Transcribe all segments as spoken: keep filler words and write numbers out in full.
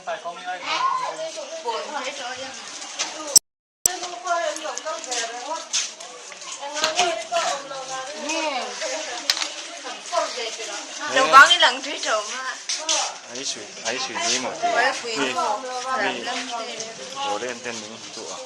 Lo bang i lang thei tho ma. Ai sui, ai sui ni mo ti. Ai sui ni mo. Ni. Lo den ten ni tu a.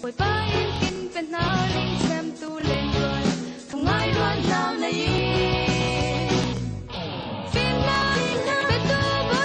Bawipa in kin pe hna ling semtu len ruat, thungai ruat hna nei. Fimnak petu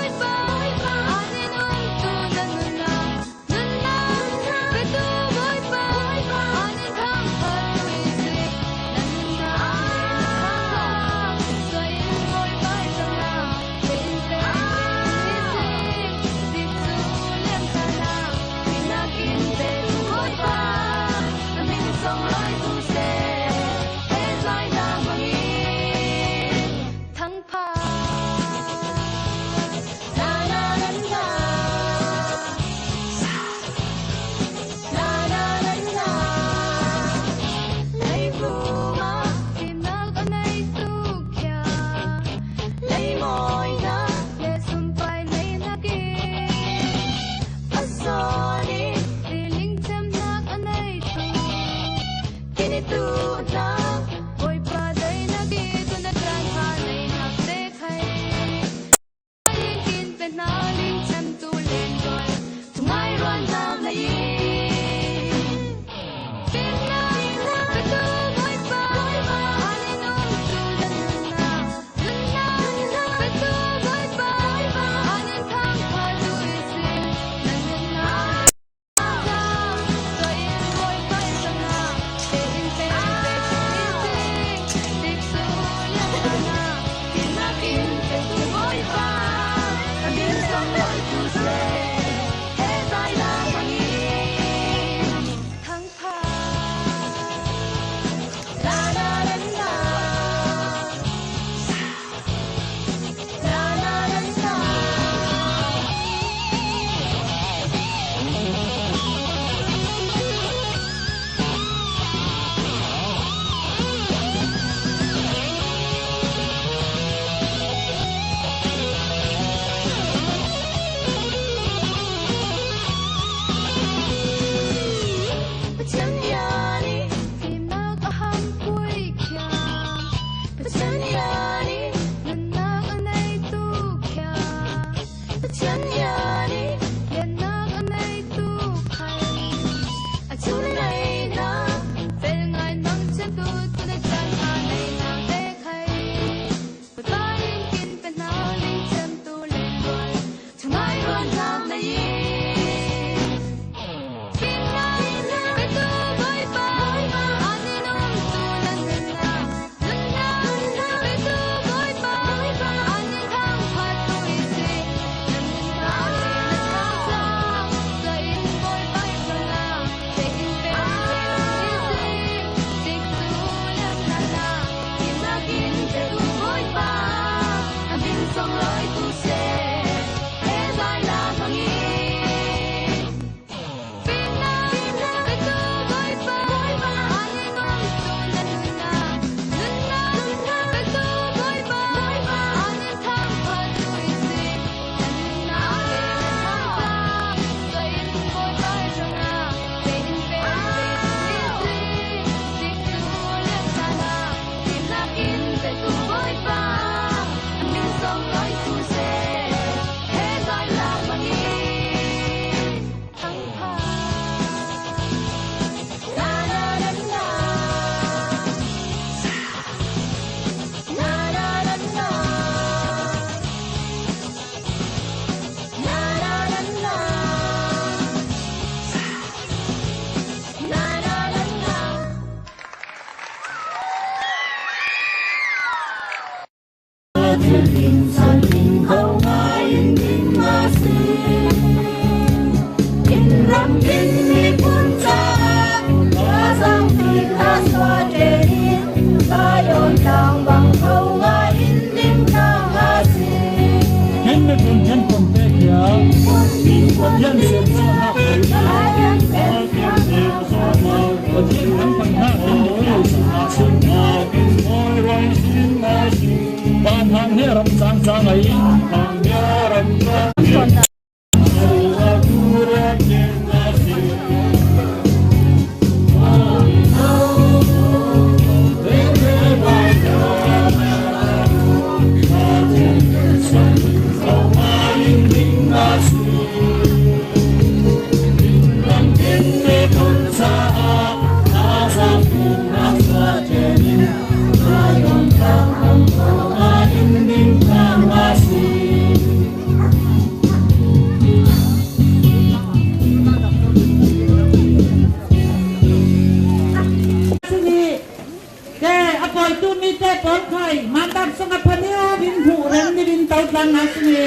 Ke a pawitu mite pawl khai, mandan sung a phani o, bin hmuh rem ni bin tau tlang na sini.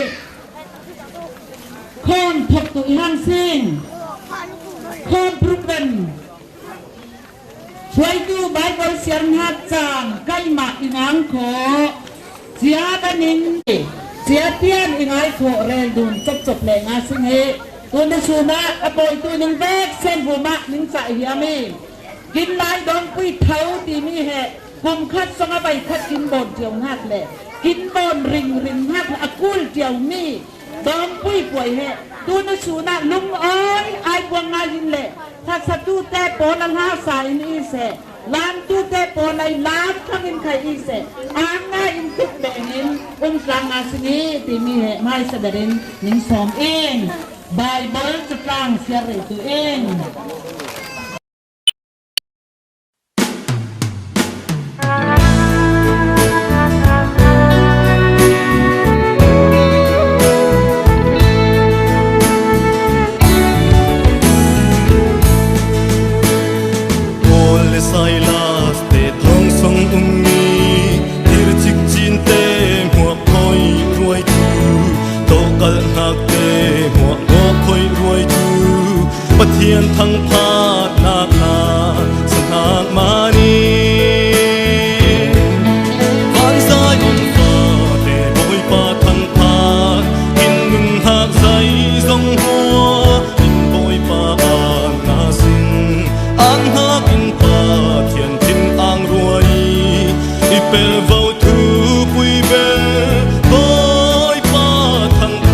Khon thok tu i hang sing. Khon pruk rem. Suaitu Bible siar ngat cang, kai mah i ngang kho. Cia banin, cia tian i ngai kho rel dun cop cop le nga sing hi. Tuni suna a pawitu ning vek sen bu mah ning cah hiam i. Kin lai dawngpui tho timi he, kum khat song a vai khat kin bawn tiu ngak le, kin bawn ring ring ngak le, a kul tiu mi dawngpui puai he. Tuni suna lungawi ai puang ngai hin le, thatsatute pawl a hlasa in i se, lamtute pawl ai lam thang in khai i se, ang ngai in kut bengin um tlang nga sini timi he, mai sa berin ning sawm in. Bible cu tlang siar rei tu in. Paul le Silas te thong song ummi, thir cik cin te hmuak hoi ruai tu. Tawhkalhnakte hmuahhmuah khoih ruaitu Pathian thangphat nakna sanghak mani. Vanzai on fate Bawipa thangphat in nunghak zai zong hua in Bawipa ang a sing. Ang hak in Pathian thim ang ruai i pelvo thupui bel Bawipa thangphat.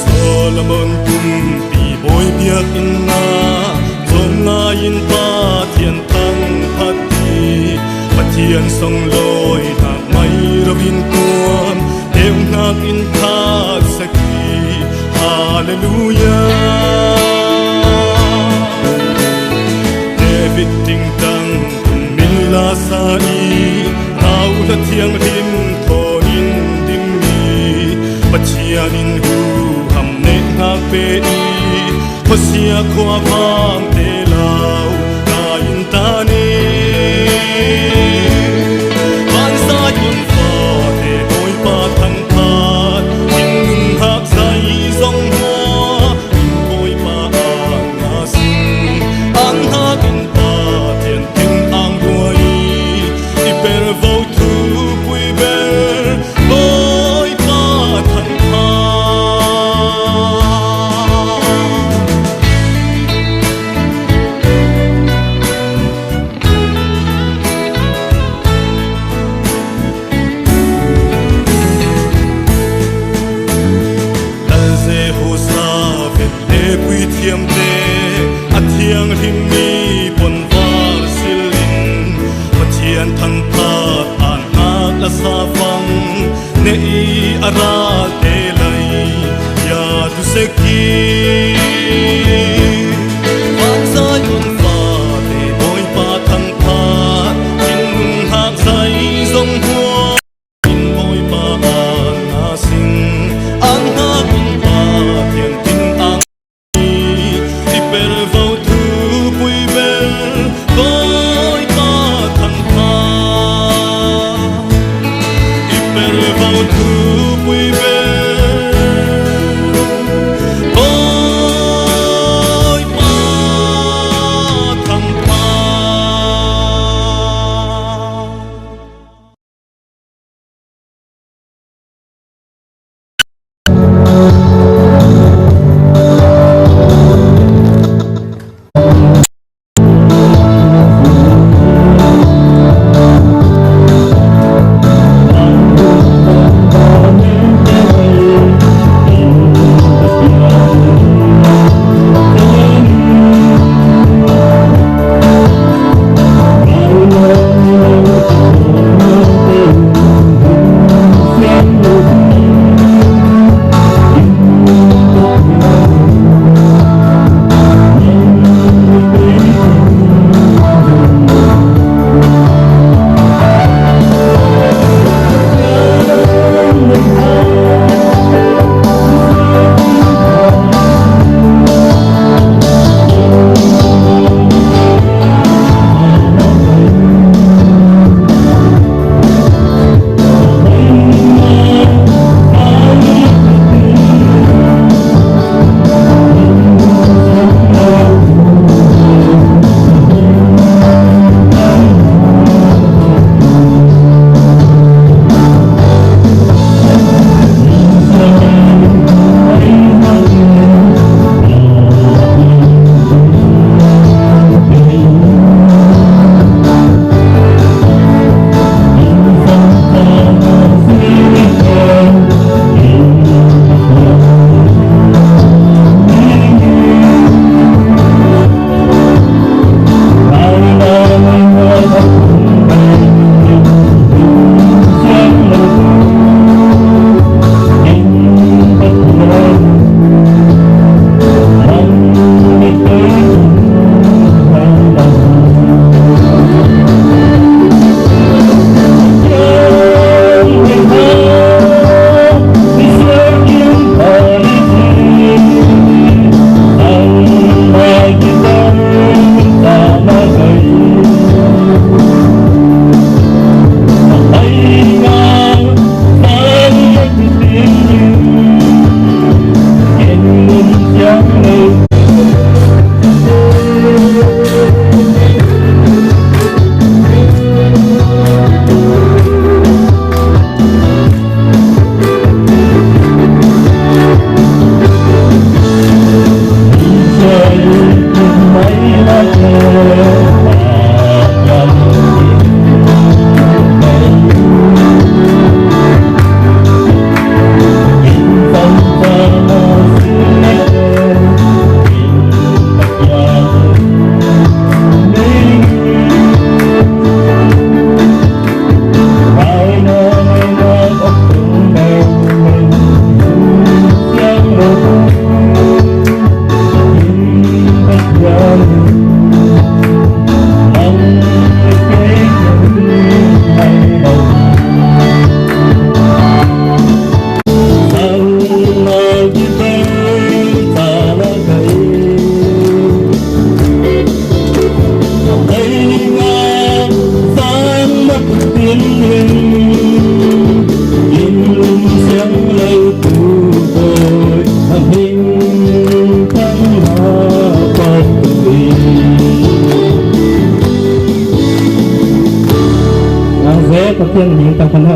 Solomon kumpi bawi biakinn ah zawm ngai in Pathian thangphat hi. Pathian song lawi hnak mai ro in kuam deuh hnak in khat sak hi. Halleluia. David tingtang min la sa i rauhla thianghlim thawn in dim i Pathian in huham neh hnak pe i khuasia khuavangte lau ka in ta ni. Vanzai on fate Bawipa thangphat in nunghak zai zong hua in Bawipa ang a sing. Ang hak in Pathian thim ang ruai i pelvo thupui bel Bawipa thangphat. Lal Jehoshaphat le puithiamte a thianghlim mi pon var silin Pathian thangphat an hnak la sa fang ne i a ralte lai ya tu sek hi. Vanzai on fate Bawipa thangphat in nunghak zai zong hua in Bawipa ang a sing. Ang hak in Pathian thim ang i pelvo thupui bel Bawipa thangphat. I pelvo thupui bel Bawipa thangphat.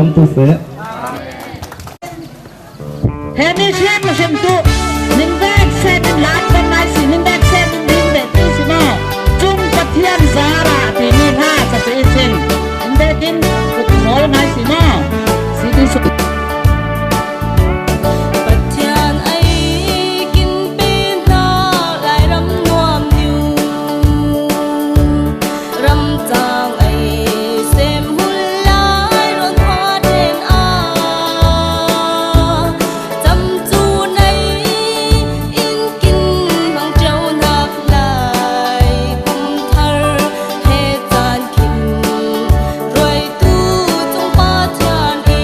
He mi hrim hrim tu, nin vek sem in lat kan ngai si, nin vek sem in rin ve ti si maw? Cung Pathian zara ti mi hla sa tu i sin, nin vek in kut mawl ngai si maw? Si ti su. Pathian ai kin pen hna lai ram nuam niu. Ramcang ei sem hun lai rawn hua den a, cam cu nei in kin hmang ṭeuhnak lai kum thar he caan khin ruaitu cung Pathian i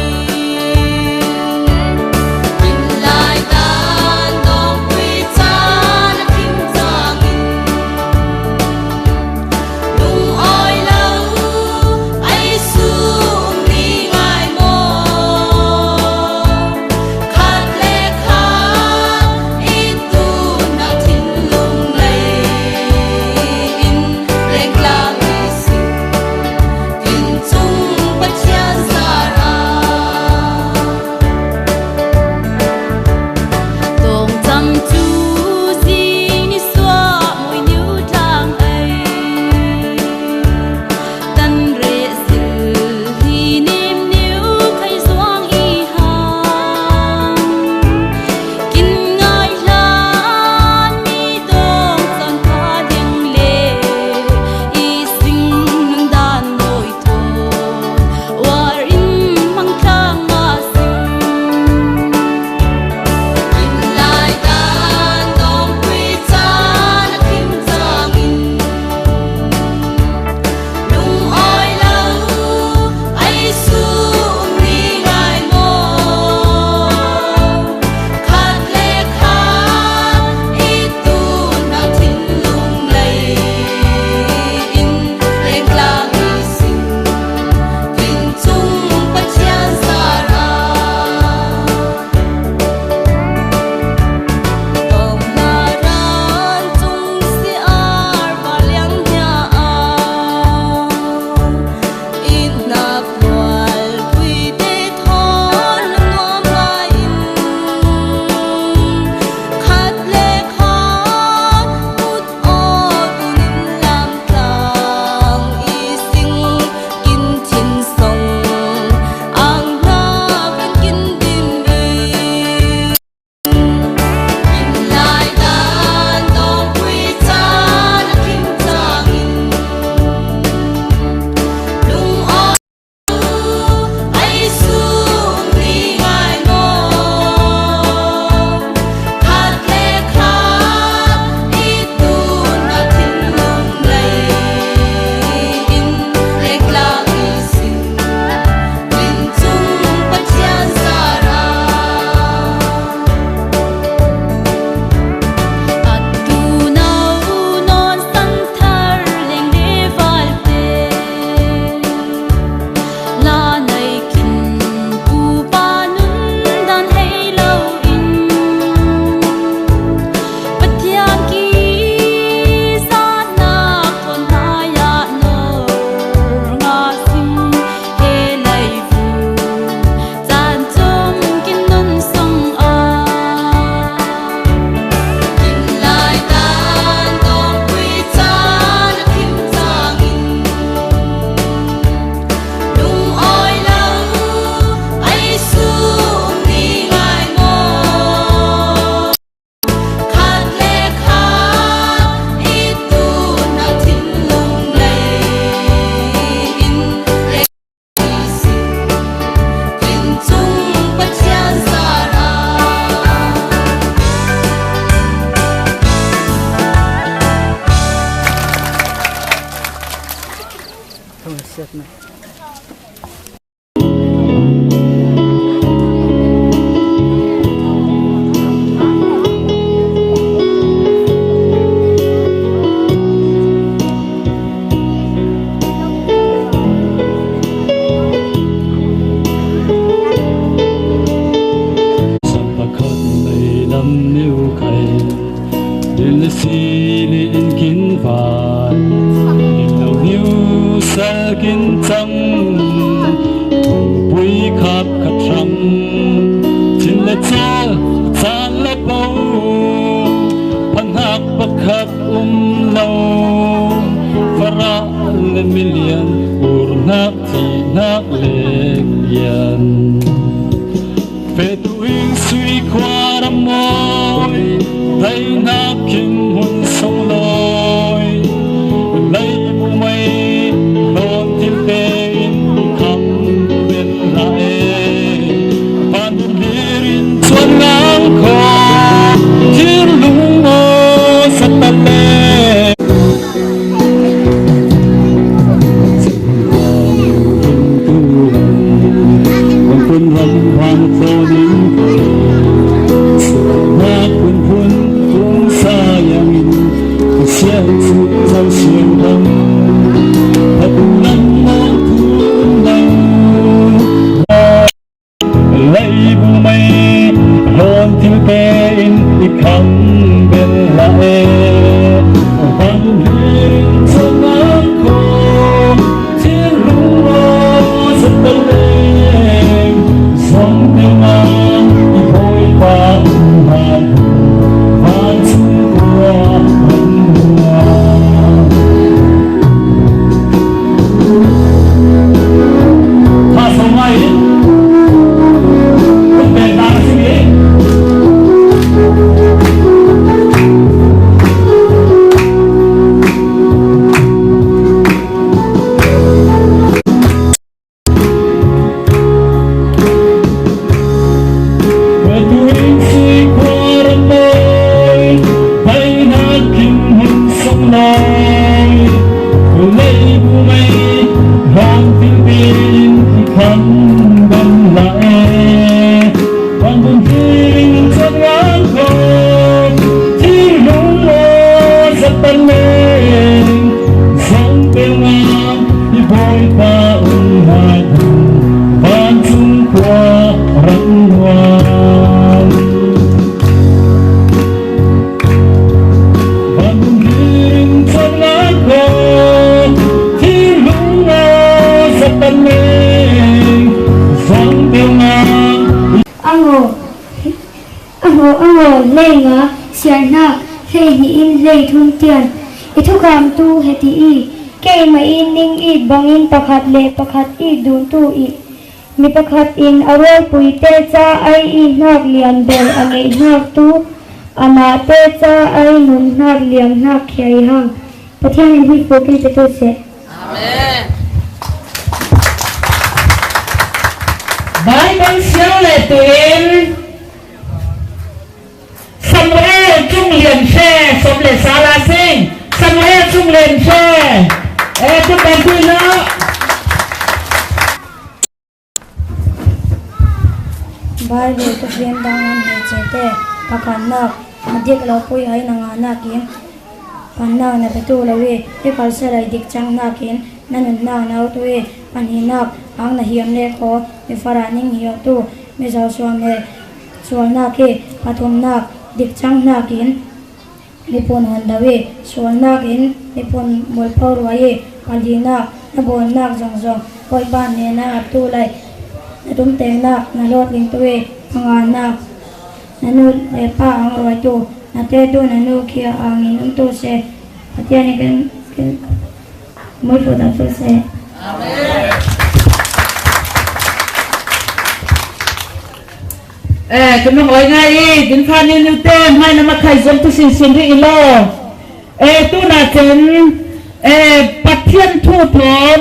Chin le chawl, caan le po, phanak pakhat um lo, farah le milian, urnak thihnak le lian. Petu in sui khua ram mawi, daihnak khin hun sung lawi, leibu mei hlawn thil tein i kham bel hlah e. Van hlir in chuan ngang kho, thil lung aw sa ta le. Kan kun ram van tawnin, na kun hun kung sa yangin, siang chu zau siang lam, a kun lam mawng thum lam. Leibu mei hlawn thil tein i kham bel hlah e. Van hlir in chuan ngang kho, thil lung aw sa ta le. Zawng deuh ngang i Bawipa um hna, van chung khua ram hnuah. Tha sawm lai in, kum pek dan a si mi. I Bawipa um hna hnu, vancung khua rak nuam. Van hmun hlir in chuan ngang kho, thil lung aw sa ta le, zuang deuh ngang. Angaw, angaw, angaw, hlei nga, siarhnak, hlei hnih in hlei thum tian. I thukhamtu heti i, keimah i ning it bangin pakhat le pakhat i duntu i, mi pakhat in a rualpuite ca ei i hnak lian ber a ngeihhnak tu, amahte ca ei nunhnak liamhnak khia i hang. Pathian in hmuifuk in pe tu seh. Amen. Bible siang le tuin Samuel cung lian hre, sawm le sala sing, Samuel cung lian hre. E, tu kan tu lo. Bible Pathian dang lam hei chete, pakhatnak, a dik lo pui ai na ngahnak in, pannak na petu lo i, i kalsa lai dik changnak in, na nunnak na utu i, pahnihnak, ang na hiam le kho, mi farah ning hiam tu, mi zausuam le sualnak i, pathumnak, dik changnak in, miphun hun do i, sualnak in miphun mualpho ruai i, palinak, na bawlnak zongzong, Bawipa hnenah a tu lai, na tumtengnak, na hlawtling tu i, panganak, na nu le pa ang ruai tu, na te tu, na nu khia angin um tu seh, Pathian in kan, kan, Mualpho tak tu seh. Amen. Eh, kan hong oi ngai i, din kha niu niu te, mai na makhai zong tu sin sin ri i lo. Eh, tu na chen, eh, Pathian thu thon,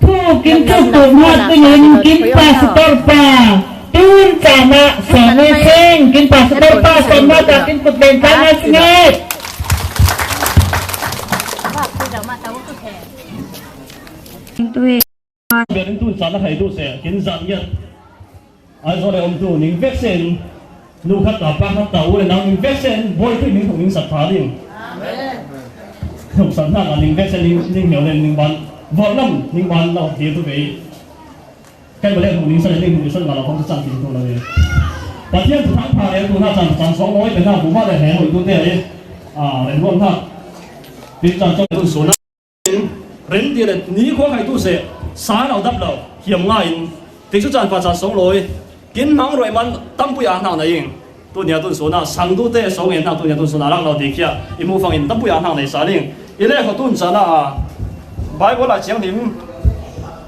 thu kin thu tu ma tu nin, kin pastor pa, tun chana sa ne seng, kin pastor pa, sa ma ta kin kut ben ta na singai. Tui. Biakin tun chan a thei tu seh, kin zan ngiat. Ai zo le om tu, ning vek sen, nu khat ta, pa khat ta, u le nau ning vek sen, Bawi Khrih ning thuk ning sak tha ding. Amen. Thuk sak hna ning vek sen, ning, ning hmel le ning ban, vawt lam ning ban lo, thil tu ve. Kan ba le thuk ning san, ning thuk ning san, nga lo khom tu chan kin tu lo ve. Pathian tu thang pha le tu na chan, chan sawng lo, pe na bu ma le he, hoi tu te le. A, le nuam hna. Tin chan chawng tu su na. Ren ti le ni khua khai tu seh, sa nau dap lo, hiam nga in, tik su chan pa chan sawng lawi, In hmang ruai man tampui a hnak na ing. Tunia tun suna sangtute song in hnak tunia tun suna lak lo ti khia i mu fangin tampui a hnak nei sa ning. I le kho tun sana a Bible a ciang dim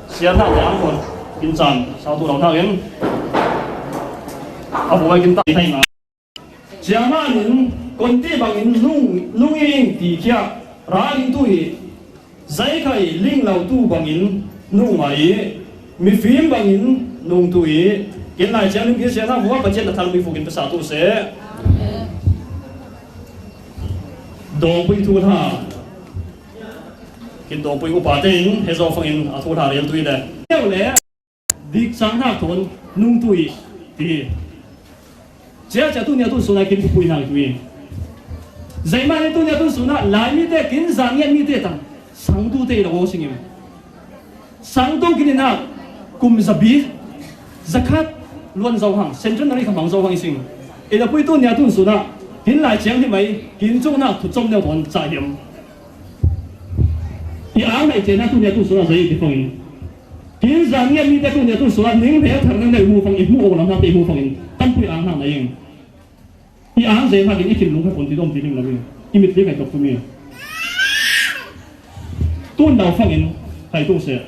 sian hnak te ang kon in chan sa tu lo hnak in a bu kin ta thai nga. Ciang hnak in kon ti bangin nung nung ing ti khia ra ing tu hi. Zei khai ling lo tu bangin nung ngai i, mifim bangin nung tu i, kin lai ciang lim kin sian hna hua Pathian a thar mi fukin pesa tu se. Dawngpui thu hna. Kin dawngpui upa tein he zawng fangin a thu hna rel tu i le. Teu le. Dik cang hna thawn nung tu i ti. Cia cia tunia tun suna kin pui hna tu i. Zeimah ni tunia tun suna lai mi te kin zan ngiat mi te tang sangtu te i lo sing im. Sangtu kin ina kum zabi zakhat luan zo hang centenary khamang zo hang i sing. Ina pui tunia tun suna kin lai ciang hi mai kin cung hna thucom neu thawn cah hiam. I ang nei cena tunia tun suna zei i ti fangin. Kin zan ngiat mi te tunia tun suna ning he thar nang nei mu fang i mu o lam hna te mu fangin. Tampui ang hna na ing. I ang zei hna kin i thin lung he pon ti dom ti ling lo ing. I mit ti kai tok tu mi. Tun dau fangin kai tu se.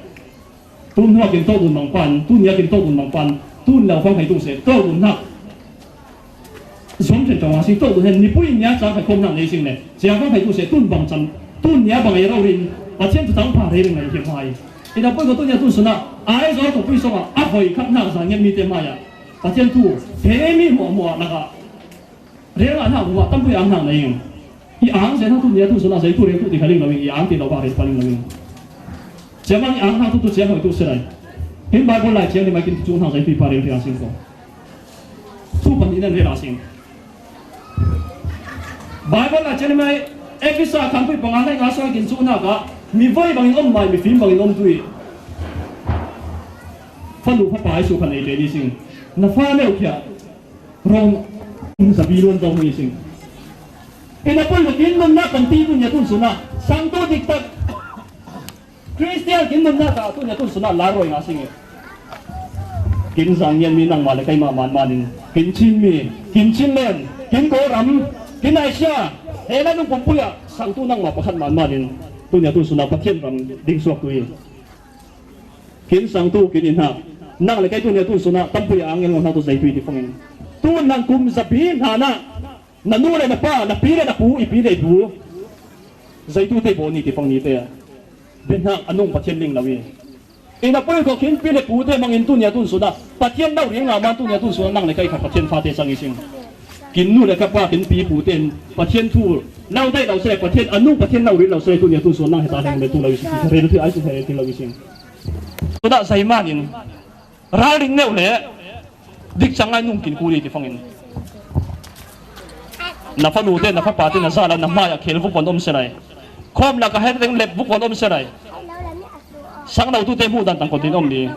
Tun hua kin tok dun mang pan, tun nia kin tok dun mang pan. Tun dau fang kai tu se. Tok dun hna. Zom chen tawng a si to tu hen mipui nia cang khai khom hnak nei sing le. Cia hmang khai tu se tun bang cang. Tun nia bang ei rau rin. Pathian tu tang pha rei ring nei hiam hai. Ina pui ko tu nia tun suna. Ai zo ko pui song a. A hoi khap hnak zan ngiat mi te mai a. Pathian tu. He mi mo mo a laka. Rel a hnak hua tampui a hnak nei ing. I ang se hnak tu nia tun suna zei tu rel tu ti kha ling lo ing. I ang ti lo ba rel pa ling lo ing. Cia mang i ang hnak tu tu cia hoi tu se lai. Hin Bible lai cia ni mai kin tu hnak zei tu i pa rel ti a sing ko. Thu pahnih nan rel a sing. Bible ah cian mai Efesa khanpui panga hlei nga sawng kin cu hna ka mi voi bangin om mai, mi fim bangin om tui. Fanu fapa ai su khan ei te ni sing. Na fa neu khia. Rom zabi luan dong ni sing. Ina pun kin nun na kan ti tu nya tun suna. Sang tu dik tak. Kristian kin nunnak ah tunia tun sunah lar ruai nga sing i. Kin zang ngian mi nangmah le keimah man manin kin Chin mi, kin Chinland, kin Kawlram, kin Asia, he lai nung pumpui ah sangtu nangmah pakhat man manin tunia tun sunah Pathian ram ding suak tu i. Kin sangtu kin i hna nang le kei tunia tun sunah tampui a angel ngawhnak tu zeitu i ti fangin tun nang kum zapi hna nah na nu le na pa, na pi le na pu, i pi le i pu. Zeitu te baw ni ti fang ni te. Biahnak a nung Pathian ling lo i. I na pui ko khin pi le pu te mangin tunia tun sunah Pathian lo ring a man tunia tun sunah nang le kai kha Pathian fa te sang i sing. Kin nu le ka pa kin pi pu te Pathian thu lo dai lo se Pathian a nung Pathian lo ring lo se tunia tun sunah nang he ta leng le tu lo i sing. Rel thi ai sing he rel thi lo i sing. Sunah zai manin Ralring neuh le dik cang ngai nung kin kul i ti fangin. Na fanu te, na fapa te, na za la, na hmai a khel vuk on om se lai. Khawm lak a het reng lep vuk on om se lai. Sang lo tu te hmuh dan tang kon tin om ni.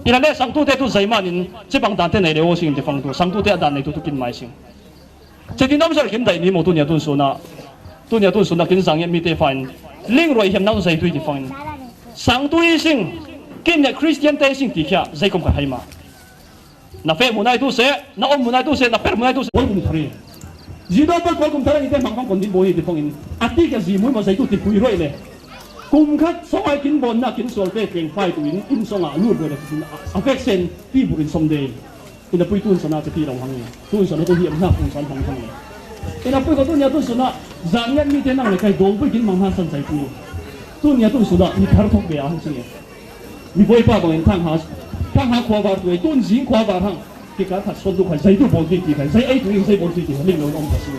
I la le sang tu te tu zai manin cibang dan te nei le aw sing ti fang tu. Sang tu te a dan nei tu tu kin mai sing. Cetin om zer kim daih ni maw tunia tun sunah. Tunia tun sunah kin zang ngiat mi te fain. Ling ruai hiam nang zei tui ti fangin. Sang tui sing. Kin ne Christian te sing ti khia zei kom ka hai ma. Na feh munai tu se, na om munai tu se, na per munai tu se. Paul kum thari. Zido Paul Paul kum thari te mang fang kon din bo hi ti fangin. Ati ka zi mui ma zei tu ti pui roi le. Kum khat songai kin bon na kin sol te keng fai tu in, in songa lu bo le. Affection ti burin som de. Ina pui tun sana ka ti lo hang. Tun sana tu hiam hna tun san hang hang. Ina pui ko tunia tun sana zan ngiat mi te nang le kai dong pui kin mang hna san sai tu. Tunia tun sana mi thar thok be a hang si. Mi voi pa bang in thang ha. Thang ha khua var tu tun zing khua var hang. Ki ka khat son tu khai zai tu bol ti ti khai zai ai tu in zai bol ti ti ling lo om ka si.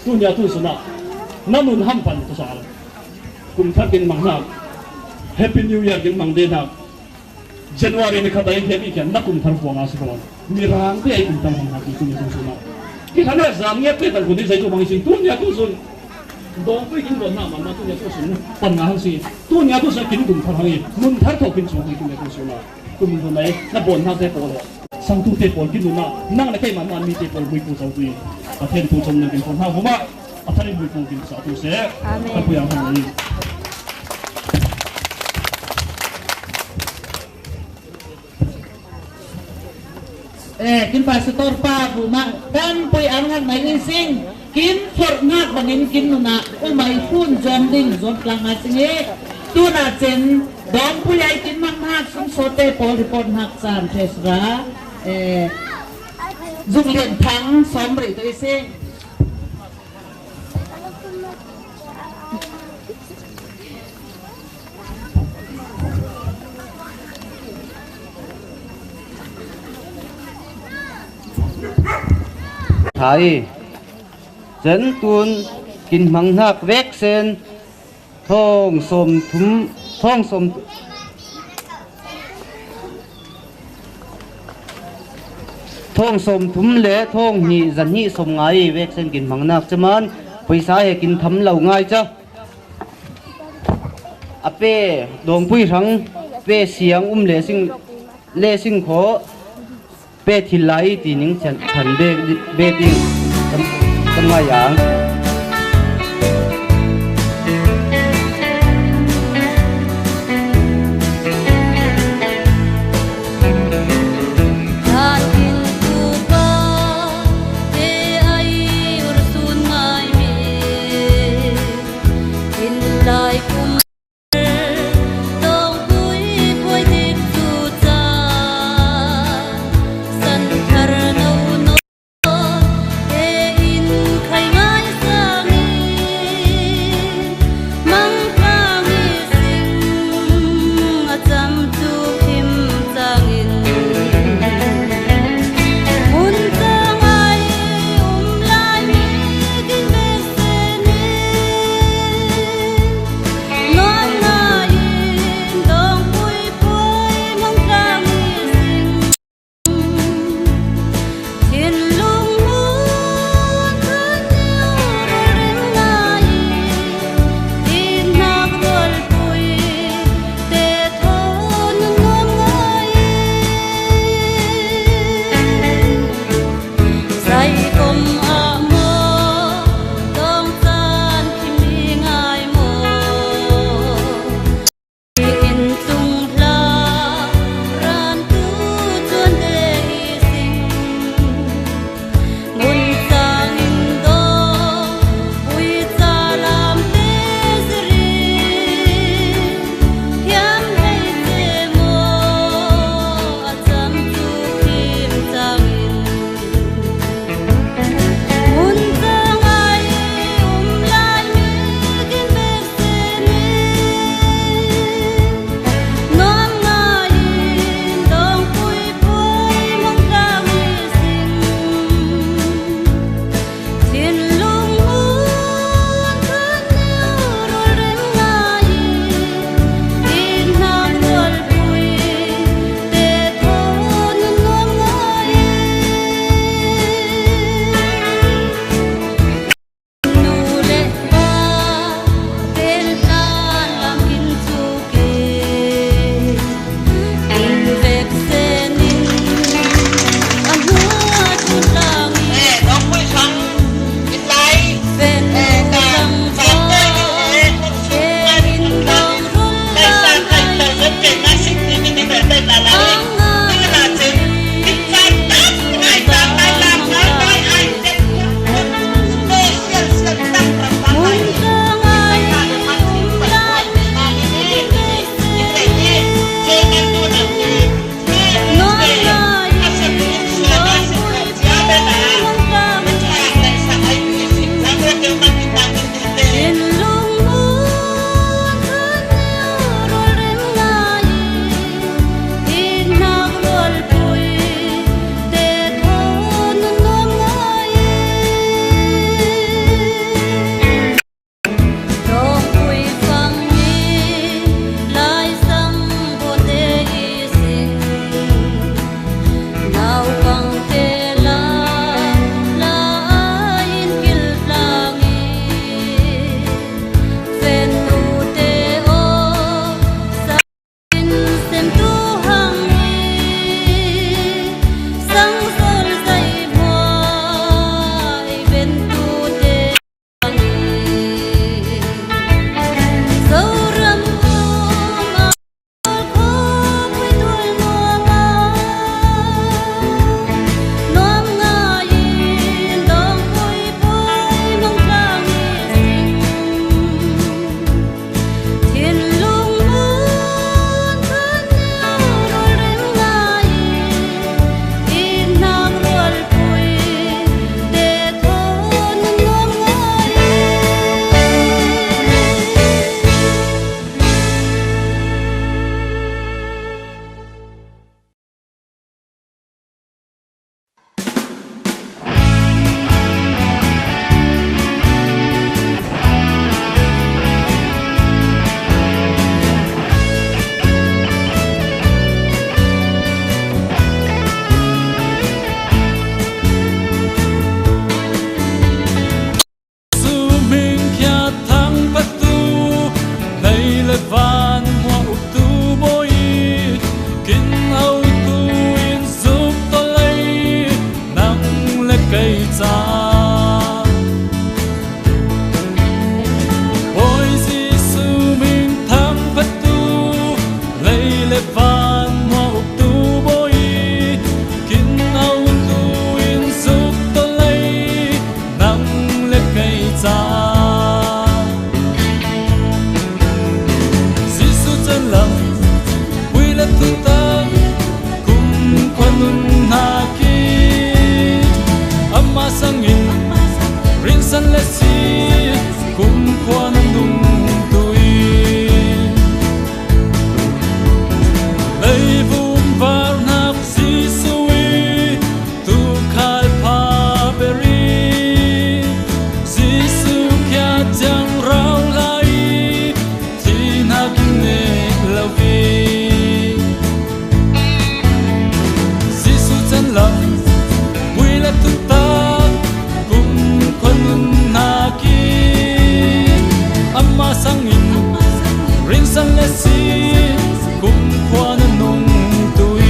Tunia tun sana na nun ham pan ka sa. Kum thar kin mang hna. Happy New Year kin mang de hna. January ni khat a in hemi khian na kum thar puang a si ko. Mirang te ai kum thar hang ha ki tunia tu sun a. Ki thane zam nge pe tan ko ni zai tu bang i sing tunia tu sun. Dong pui kin don na ma ma tunia tu sun. Pan nga hang si. Tunia tu sun kin kum thar hang i. Mun thar tho kin sun ki tunia tu sun a. Kum dun ai na bon na te pol. Sang tu te pol kin dun na. Nang le kai man man mi te pol bui pu sau tu i. Pathian tu chom na kin pon ha huma. A thari bui pu kin sa tu se. Amen. Ka pu yang hang ni. Eh, kin pastor pa bu ma kan pui ang hak mai ni sing. Kin for ngak bangin kin nuna umai phun zom ding zom tlang ma sing e. Tuna chen dong pui ai kin mang hak sum sote pol report hak san thesra. Eh, zung lien thang som ri to i sing. Thai. Chen tun kin hmang hnak vek sen thong som thum, thong som, thong som thum le thong hnih zan hnih som ngai vek sen kin hmang hnak ceman pawisa he kin tham lo ngai ca. A pe dawngpui hrang pe siang um le sing le sing kho pe thil lai ti ning chan chan be be ding kan kan ngai ang. kei ca. Bawi Jesu min thangphattu, lei le van hmuh uktu bawi, kin autu in zuk tawlei nang le kei ca. Jesu can lam, pui le thutak, kumkhua nun hna khi, amah sangin rinsan le si, kumkhua na nung tu i, leivum var hnak Jesu i, tukhal pha ber i, Jesu khiat ciang rau lai i, thihnak in neh lo i, Jesu can lam, pui le thutak, kumkhua nun hna khi, amah sangin rinsan le si, kumkhua na nung tu i.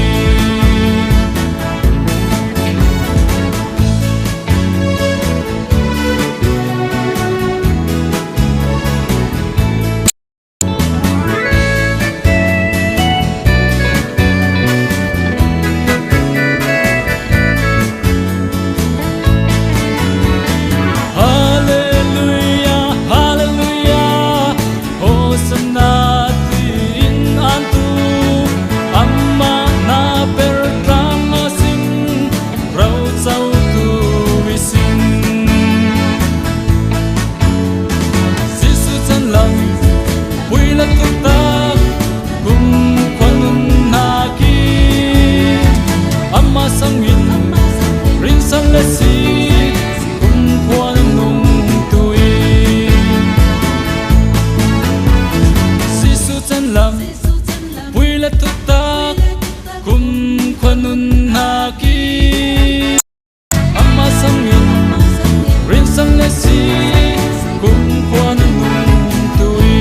Hallelujah, hallelujah, Hosanna tiin an tu, amah hna per tlang a sing, rocotu i sing. Jesu can lam, pui le thutak, kumkhua nun hna khi, amah sangin rinsan le si, kumkhua na nung tu i. Jesu can lam, pui le thutak, kumkhua nun hna khi, amah sangin rinsan le si, kumkhua na nung tu i.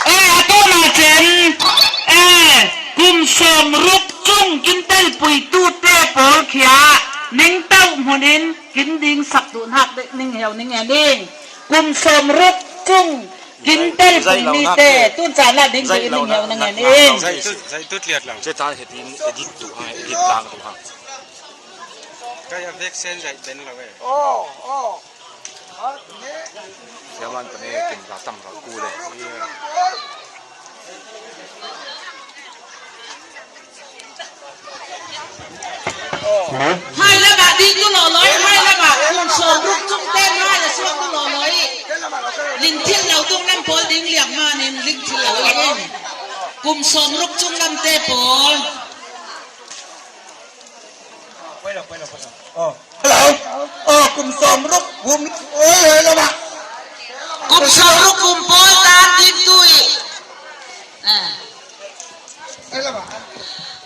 Eh, a tawna cen, eh, kum sawmruk cung kin telpuitu te pawl khia ning tauh hmun in kin ding sak duh hnak ning heu ning en ing. Kum sawmruk cung kin telpui mi te tun caan ah ding duh ning heu ning en ing. Zai tu, zai tu tliat lo. Ceta hitin edit tu ha, edit lang tu ha. Kaya vek sen zai ben lo eh. Oh, oh. Siaman pahnih kin la tam ral ku le. Hai lama ding tu lo loi, hai lama kum sawmruk cung te hai la suak tu lo loi. Ling thil lo tung lam pawl ding liang ma. Kum sawmruk chung lamte pawl. Hello. Oh, kum sawmruk kum, oi, oi, lama. Kum sawmruk kum pawl tan ding tui. Ah.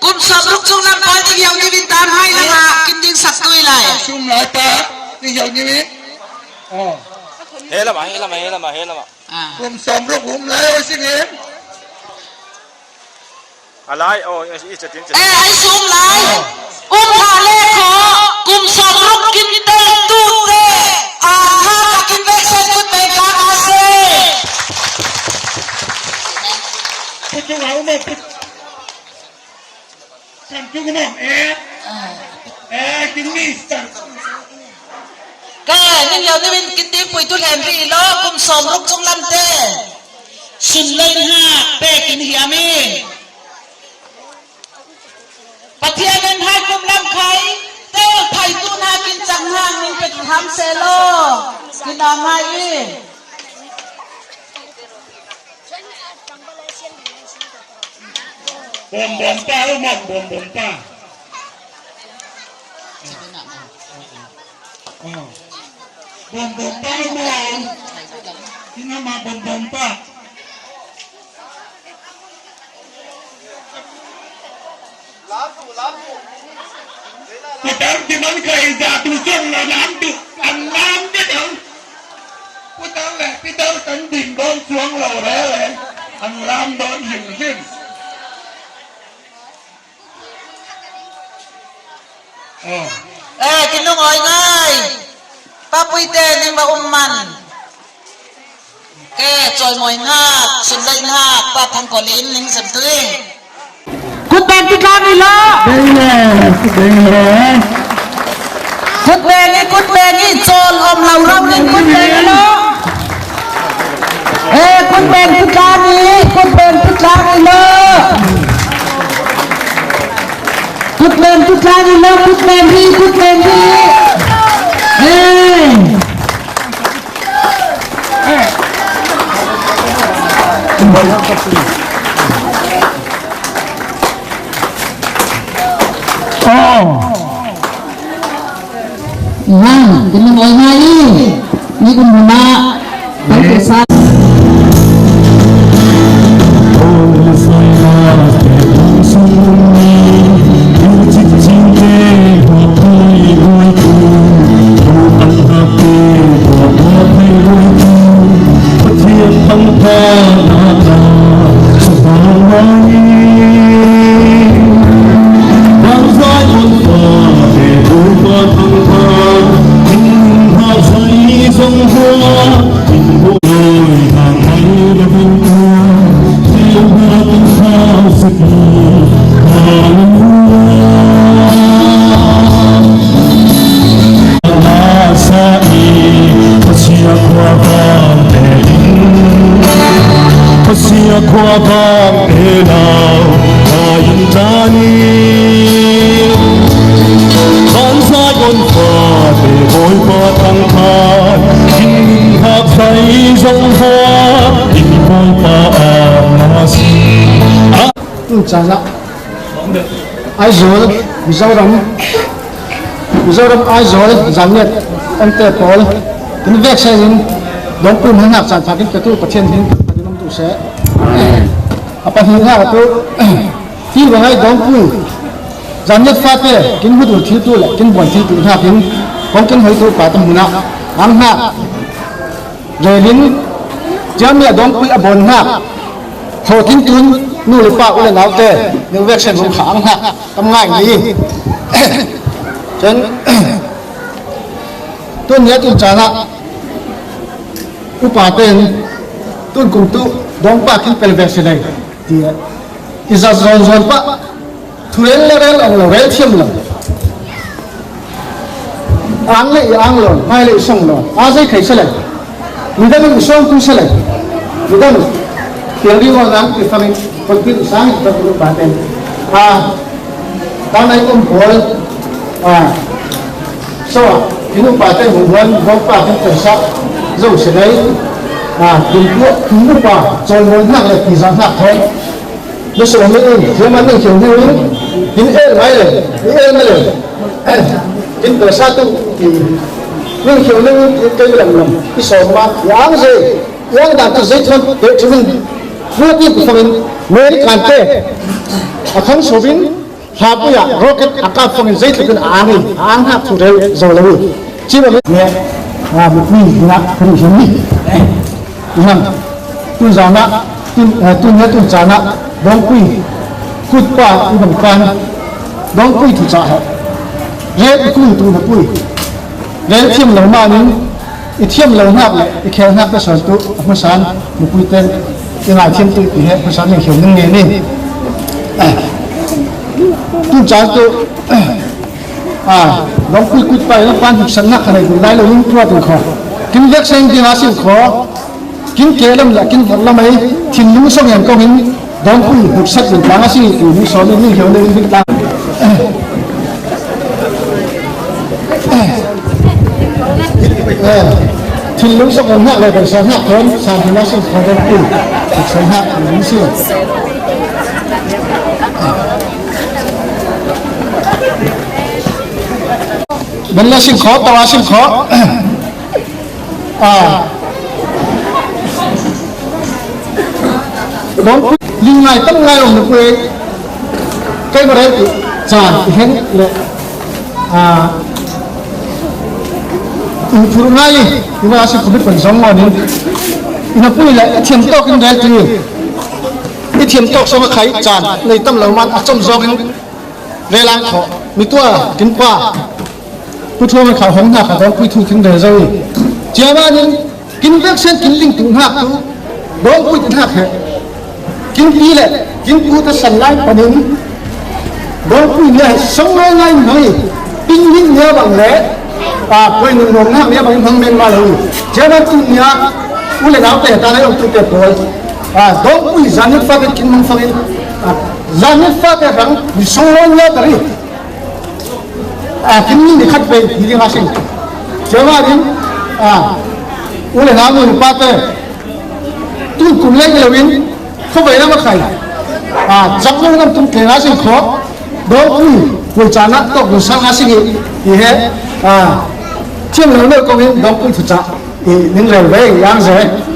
Kum sawmruk chung lam pawl ding hiau ni vin tam hai lama kin ding sak tui lai. Sum lai pa ding hiau ni vin. Oh. He lama, he lama, he lama, he lama. Ah. Kum sawmruk kum lai, oi, singin. A lai, oh, i, i chatin, chatin. Eh, ai sum lai. Um ha le kho, kum sawmruk kin tel tu te. A ha ka kin vek sen tu te ka a se. Kutu ngau mo, kutu. Kan tu mo, eh. Eh, kin mi san. Ka, ning yau ni min kin ding pui tu len ri lo, kum sawmruk chung lamte. Sun lei hak pe kin hiam i. Pathian in hai kum lam khai, tel phai tu na kin chang hang ning pe tu ham se lo. Kin am hai i. Bom bom pa, oh, mom, bom bom pa. Oh. Bom bom pa, oh, mom. Ina ma bom bom pa. Kutar di man ka iza tu song na lam tu, an lam de dong. Kutar le, kutar tan ding dong suang lo re le. An lam dong him him. Oh. Eh, kin lung oi ngai. Pa pui te ning ba um man. Ke, chawi mawi hnak, sun lei hnak, pa thang ko lim ning sem tu i. Kut beng tu tlang i lo. Beng le, beng le. Kut beng i, kut beng i, chawl om lo ram ning kut beng i lo. Eh, kut beng tu tlang i, kut beng tu tlang i lo. Kut beng tu tlang i lo, kut beng i, kut beng i. Eh. Oh. Nang, kena mai ngai. Ni kun muna. Ni. Pathian thangpaihna tla sathau lai. Bangzah in fate Bawipa thangpha, in hngah zai zong hua, in buai hang mai le Bawipa, thil hngah in thau sak hi. Halleluiah. Nasa i Pasian khua vang te in, Pasian khua vang te nau, a in ta ni. Kan zai on fa te Bawipa thangpha, in hak zai zong hua, in Bawipa a ngasi. Tun caan ah Aizawl, Mizoram, Mizoram Aizawl, Zanniat omte pawl, kin vekse in, Dawngpui hmanhak caan pha kin petu Pathian hin, Pathian om tu seh. A pahnih hnak tu, hi bangai Dawngpui, Zanniat fate, kin hmutu thiltu le, kin buan thiltu hnakin, kong kin hoitu pa tam hmun ah, ang hnak, Relin, ciami a Dawngpui a bawn hnak, thawh tin tun, nu le pa u le naute, ning veksen hong kha ang hnak, tam ngai ni. Cun, tun ni a tun caan ah, upa tein, tun kum tu, Dawngpa kin pel vek si lei, tiah, i zat zawn zawn pah, Thu rel le rel ang lo, rel thiam lo. Ang le i ang lo, hmai le i song lo. A zei thei sele. Midang in i sawm tu sele. Midang in. Piang ding aw nang, i fangin, konpin i sang, i fangin upa ten. A, tanai kom pawl. A, so, in upa ten hong huan, hong pa ten tersak. Zo sele. A, kum tua, kum upa, chawimawi hnak le tizang hnak thawn. Na sawm in, ziaman ning kheu hnu in, in el mai le, in el mai le. In pawisa tu, ning kheu hnu in, kei lam lam, i sawm ma, i ang zei, i ang dan tu zei thawn, kei tu min, tua ti tu fangin, American te, a khang sawm in, Hlapuia rocket a kap fangin zeitluk in a ang i, a ang hnak thu reu zo lo i. Cima mi ne, a, mi, mi, na, kari hin mi. Nang, tun zana, tun, eh, tun ne tun zana, Dawngpui, kutpa, i bang pan, Dawngpui thu ca ha. Rel i kul tu na pui. Rel thiam lo ma ning, I thiam lo hnak le i khel hnak te sawn tu a hmasan mipui te i ngaithiam tu ti he hmasan ning kheu ning nge ni. Tu ca tu, a, Dawngpui kutpa i pan huksan hnak kha nei tu lai lo ning tua tu kho. Kin vek seng ti nga sin kho. Kin ke lam le kin vot lam ei thinlung song yang kong in Dawngpui huksak zin tlang a si ti mi sawm in mi hiau le in tlang. Eh, thinlung song in hak le kan sa hak kon sa thin a si sa Dawngpui huksak hak thinlung si. Ban la sing kho, tawa sing kho. A. Dawngpui, ling ngai tam ngai om na pui. Kei ba rei ti, chan, i heng le. A. In phur ngai, i na si khubit pan zong ngon in. I na pui le, i thiam tawk in rel ti. I thiam tawk song a khai, chan, nei tam lo man, a chom zong in. Relang kho, mi tua, kin pa. Pu Thua man kha hong hna kha Dawngpui thu kin rel zo i. Cia ma nin, kin vek sen kin ling tu hnak tu. Dawngpui tu hnak he. Kin pi le, kin pu ta san lai panin. Dawngpui nia song lai lai noi. Ping nin nia bang le. A, poi nun nom hnak nia bang hmang men ma lo. Cia ma tu nia, u le nau te ta lai om tu te poi. A, Dawngpui zan nin fa te kin mang fangin. A, zan nin fa te rang, mi song lai nia ta ri. A, kin ni khat ve, ni ding a sing. Cia ma ding, a, u le nau nu pa te, tu kum le lo in, kho ve na ma khai. A, chak lo nam tum ke na sing kho, Dawngpui, pui cha na tok lu sang a sing i, i he, a, thiam lo lo kong in, Dawngpui thu cha, i ning rel ve, yang ze.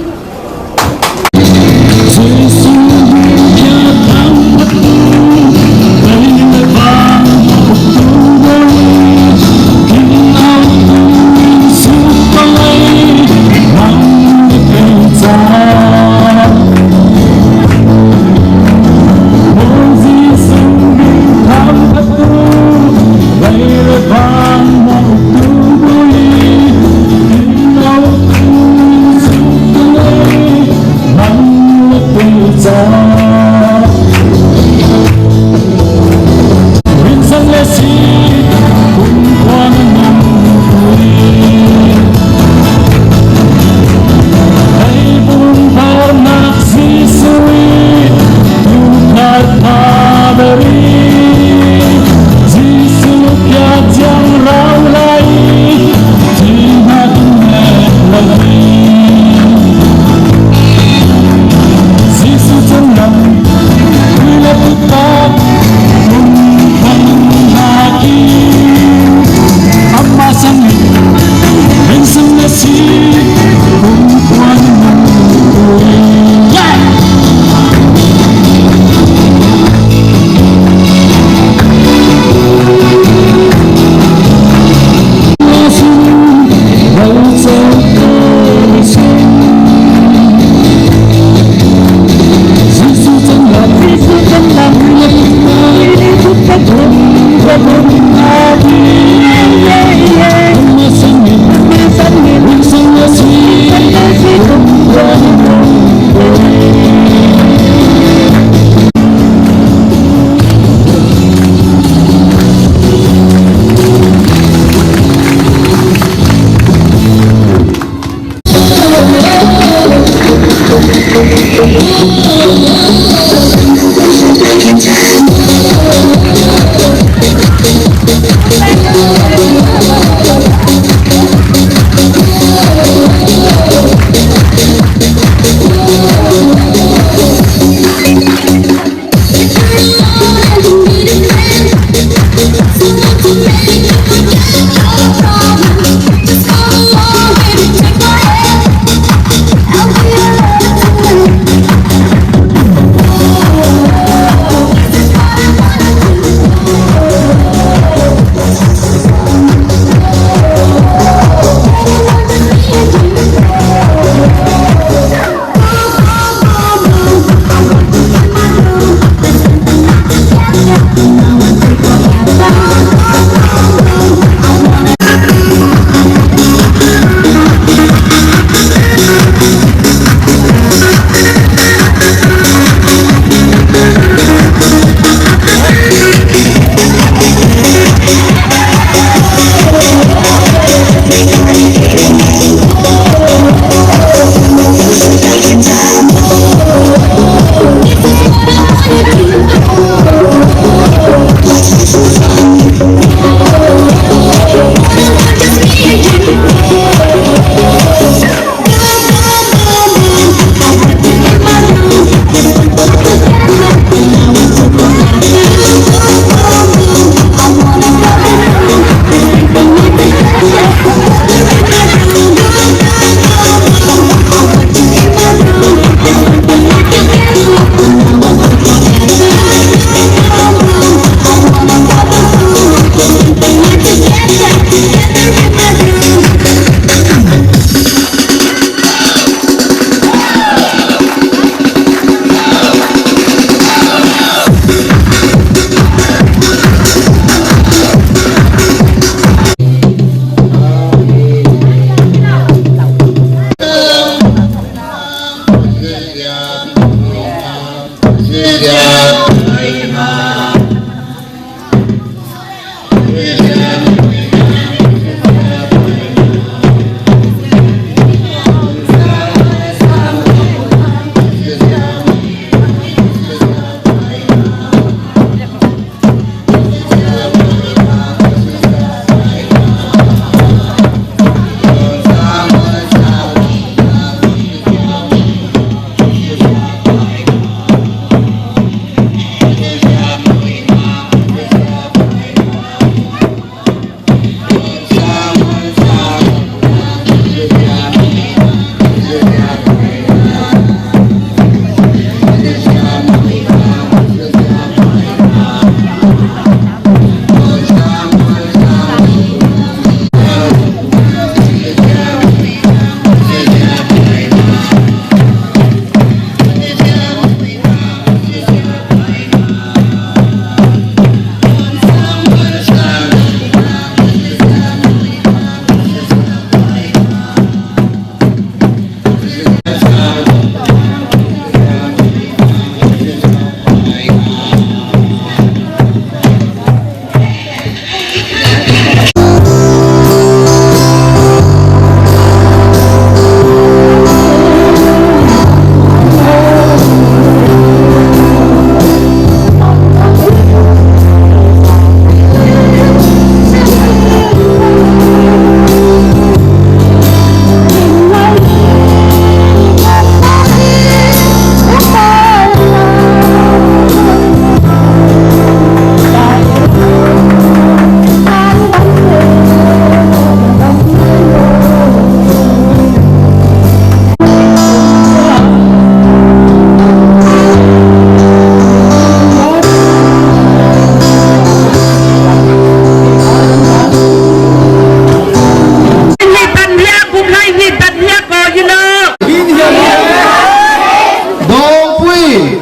Dongpui.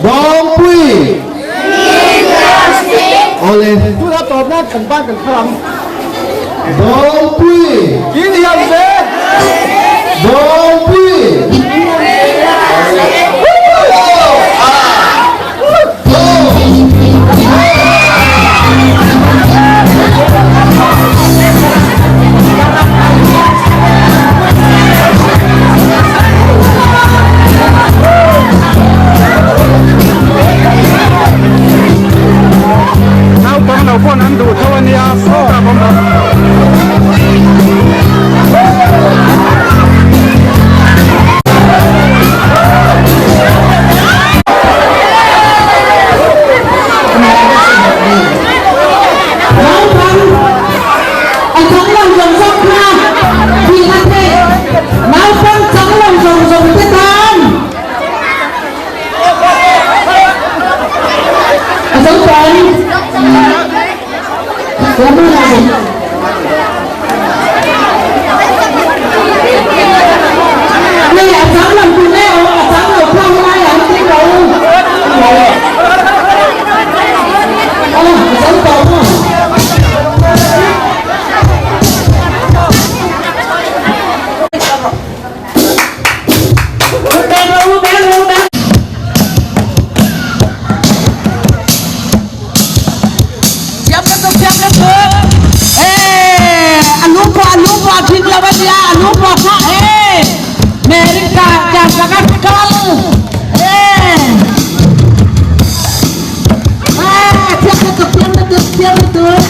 Dongpui. Ole, tu na tawpna kan pan kan khalam. Dongpui. Kin hiam se. Dongpui. Naupang lo pawh an duh tho a nia, sawt a bawm lo. Naupang a chang lo zawng zawng kha, ding a thei. Naupang chang lo zawng zawng te tan. A zawng tan. Thiam lutuk, thiam lutuk. Eh, a lungpua, a lungpua, thing lo a nia, a lungpua kha, eh. America, Japan, kal. Eh. Eh, thiam lutuk, thiam lutuk, thiam lutuk.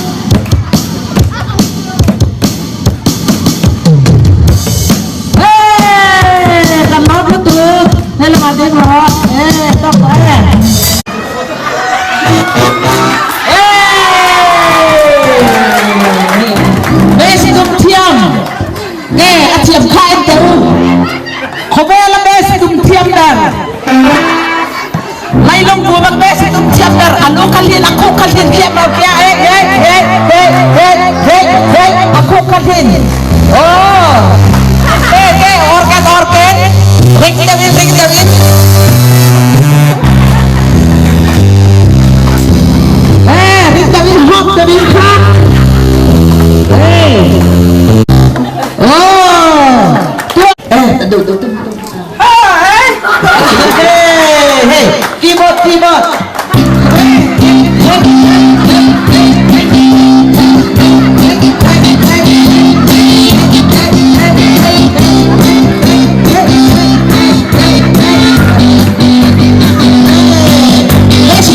Eh, kan mawk lutuk. Hei, lam a ding rawh. Eh, tawk, eh. Eh, basic um thiam. Eh, a thiam kha en teh u. Khawvel a basic um thiam dan. Lailung bu bang basic um thiam dan. A lu kal hin, a khuh kal hin thiam lo kia. Eh, eh, eh, eh, eh, eh, eh. A khuh kal hin. Oh. Eh, eh, organ, organ. Ring deuh in, ring deuh in. Eh, ring deuh in, hawk deuh in kha. Eh. Oh. Eh, deuh, deuh, deuh. Hey, hey, keyboard, keyboard. Hey,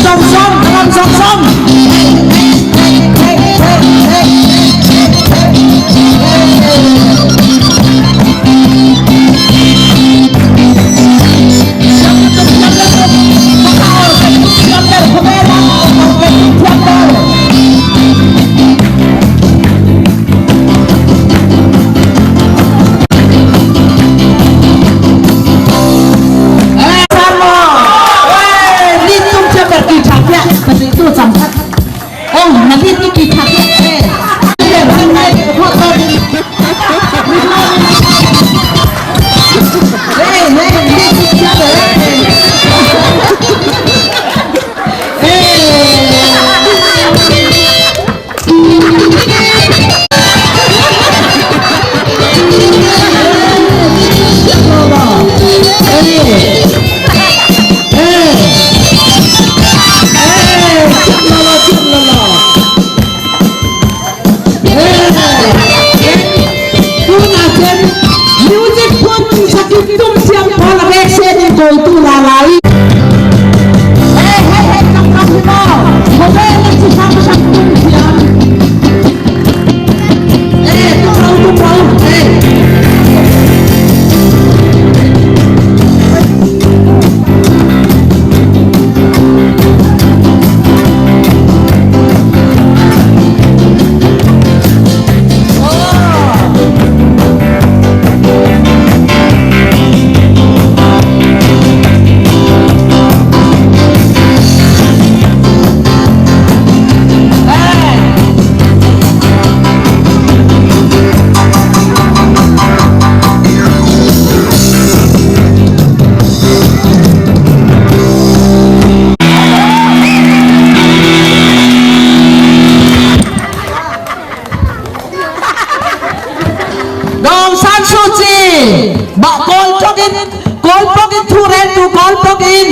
zong zong, lam zong zong. Tun a chen music phun sak in tum siam pawl a vek se in koi tu la lai. Hey, hey, hey, kam kam hi mo. Mo ve na chi sam sam tum siam. Hey, tum rau, tum rau. Hey. Daw Aung San Suu Kyi, bah Kawl ṭawk in, Kawl ṭawk in, thu rel tu Kawl ṭawk in.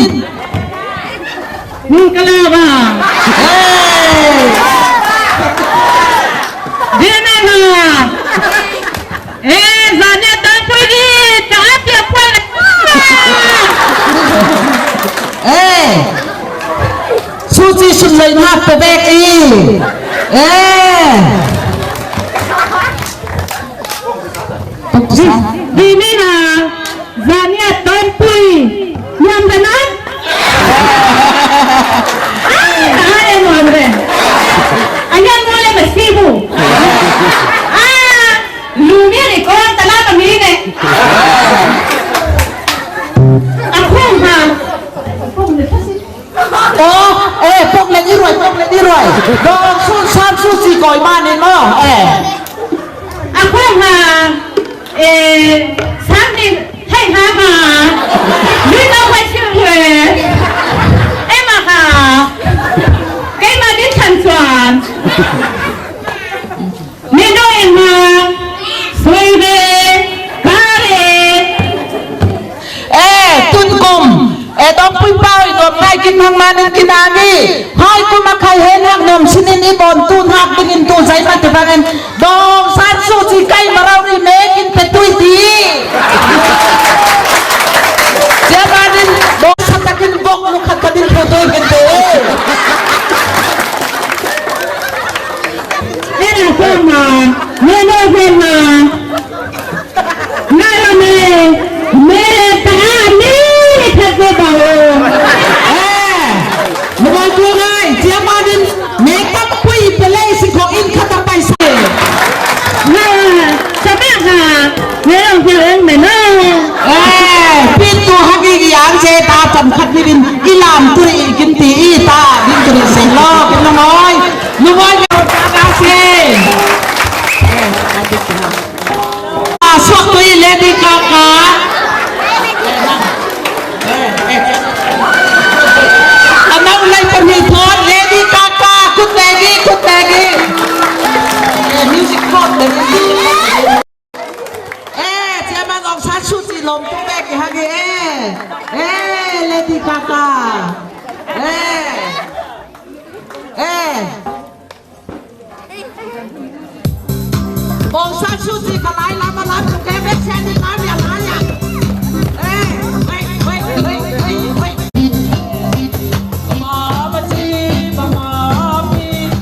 Mingkala ba. Hey! Dena na. Eh, zania tang pui di, ta atia pui. Eh. Suu Kyi sun lai na pe bek i. Eh. Di, di ni na, zania tang pui. Niam da na? Ah, ah, eh, mo re. Ayan mo le masibu. Ah, lu mi ni ko ta la ba mi ne. A khong ha. Khong ne ta si. Oh, eh, pok le ni ruai, pok le ni ruai. Daw Aung San Suu Kyi koi ma ni mo, eh. A khong ha, eh, san ni, hei ha ha. Ni na wai siu yue. Eh, ma ha. Kei ma ni chan chuan. Mino in ha, sui ve, ka re. Eh, tun kum, eh, Dawngpui pau in awm ngai kin hmang manin kin a ni. Hai kum a khai he hnak nuam sinin i bawn tu hnak dingin tu zai mah ti bangin Daw Aung San Suu Kyi kai ma rau ri mek in pe tui ti. Cia manin Daw Aung San takin bok lu khat khat in pe tui kin tu. Nena koma, nena koma. Nara me, me ta ni ni khat ve ba o. Eh, mawai tu ngai, cia manin, me ta pui pe lei si ko in khat a pai se. Na, sa ba ha, me ong khat ong me no. Eh, pin tu ha gi gi ang se ta cham khat ni din, i lam tu ri kin ti i ta, din tu ri se lo, kin lo noi. Numei le ka ka si. A suak tui Lady Gaga. A nau lai pahnih thawn Lady Gaga. Kut Lady, kut Lady. Eh, music thawn Lady. Eh, Chairman Aung San Suu Kyi lawmtu bek i Hagi, eh, eh, Lady Gaga. Eh, eh. Bawng sa su si ka lai lam a lam tu ke bek sen ni lam ya lai ya. Eh, wait, wait, wait, wait, wait. Mama si, mama mi.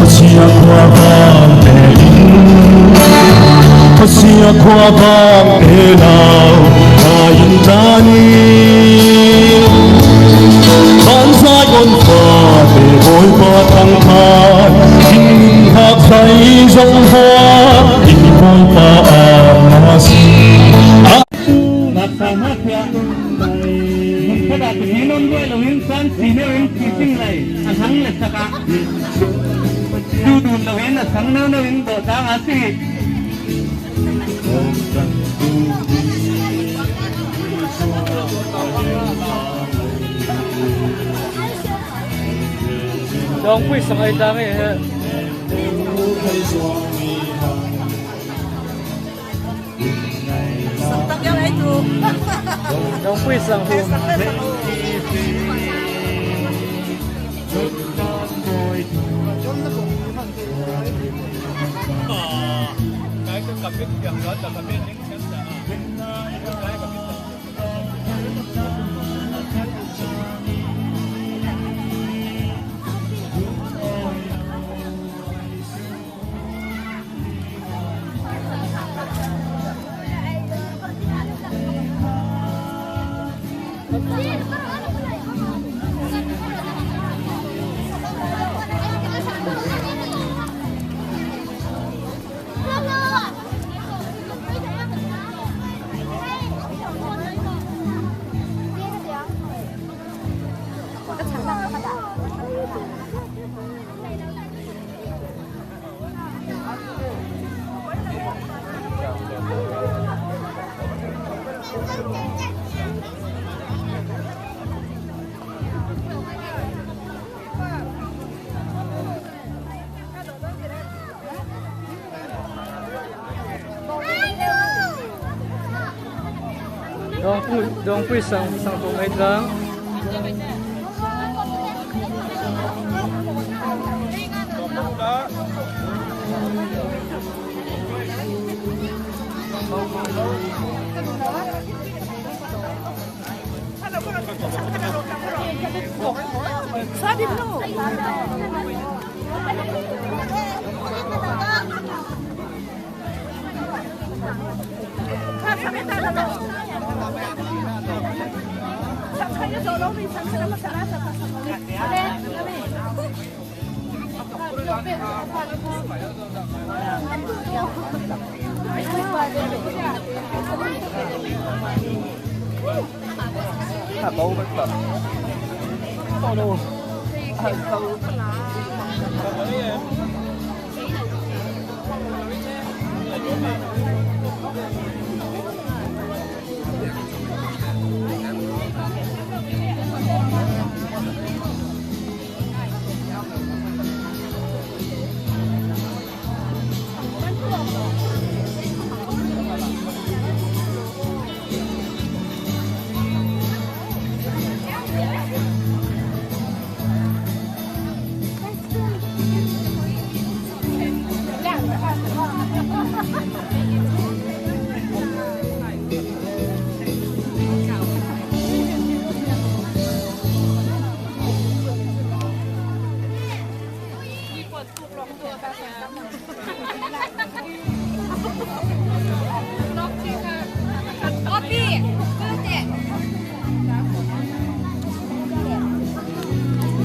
Pasian khua bang te in, Pasian khua bang te lau, ta in ta ni. Banzai gon fa te Bawipa tangkai, in hak zai zong hua, in Bawipa a na si. Mak sa mak ya. Mun khat ah Pathian om duai loin san si neu in si sing lai a hang le sak ah. Dudun loin a sang neu neu in dawh tang a si. Dawngpui sang ai tang e he. Dawngpui sang hu. Dawngpui, Dawngpui sang, sang tum ei tlang.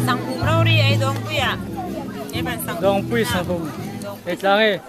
Sangphum rori ei Dawngpui ah. Ei ban sang. Dawngpui sangphum. Ei tlang ei.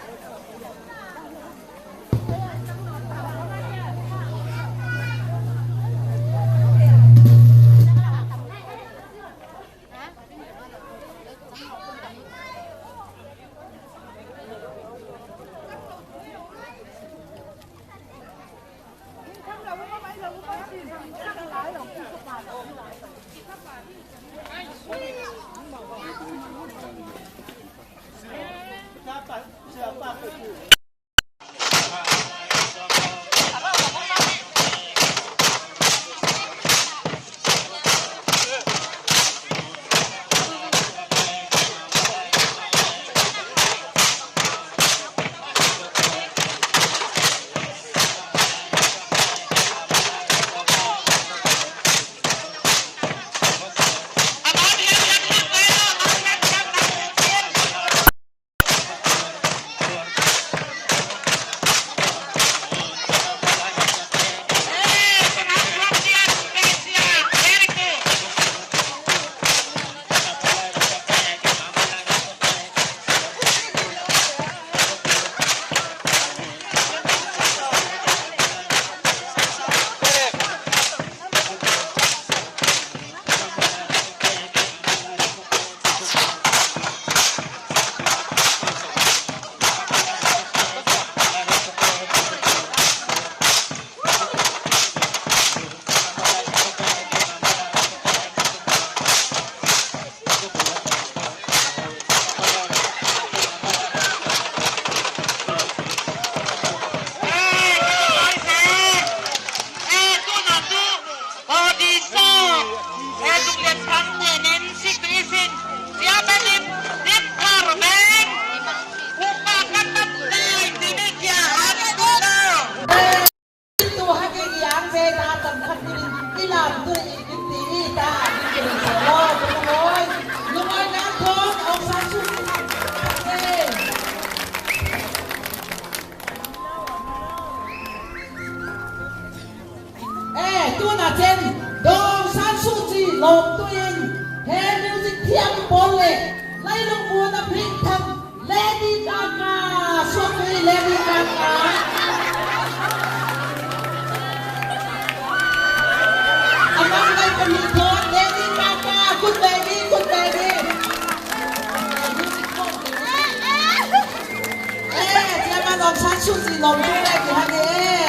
Eh, tuna chen, Daw Aung San Suu Kyi lawmtu in, he music thiam pawl le, leilung mun a hrik tham, Lady Gaga, suak hi Lady Gaga. A mang lai pahnih thawn, Lady Gaga, good baby, good baby. Eh, Chairman Aung San Suu Kyi lawmtu le, ki hang e.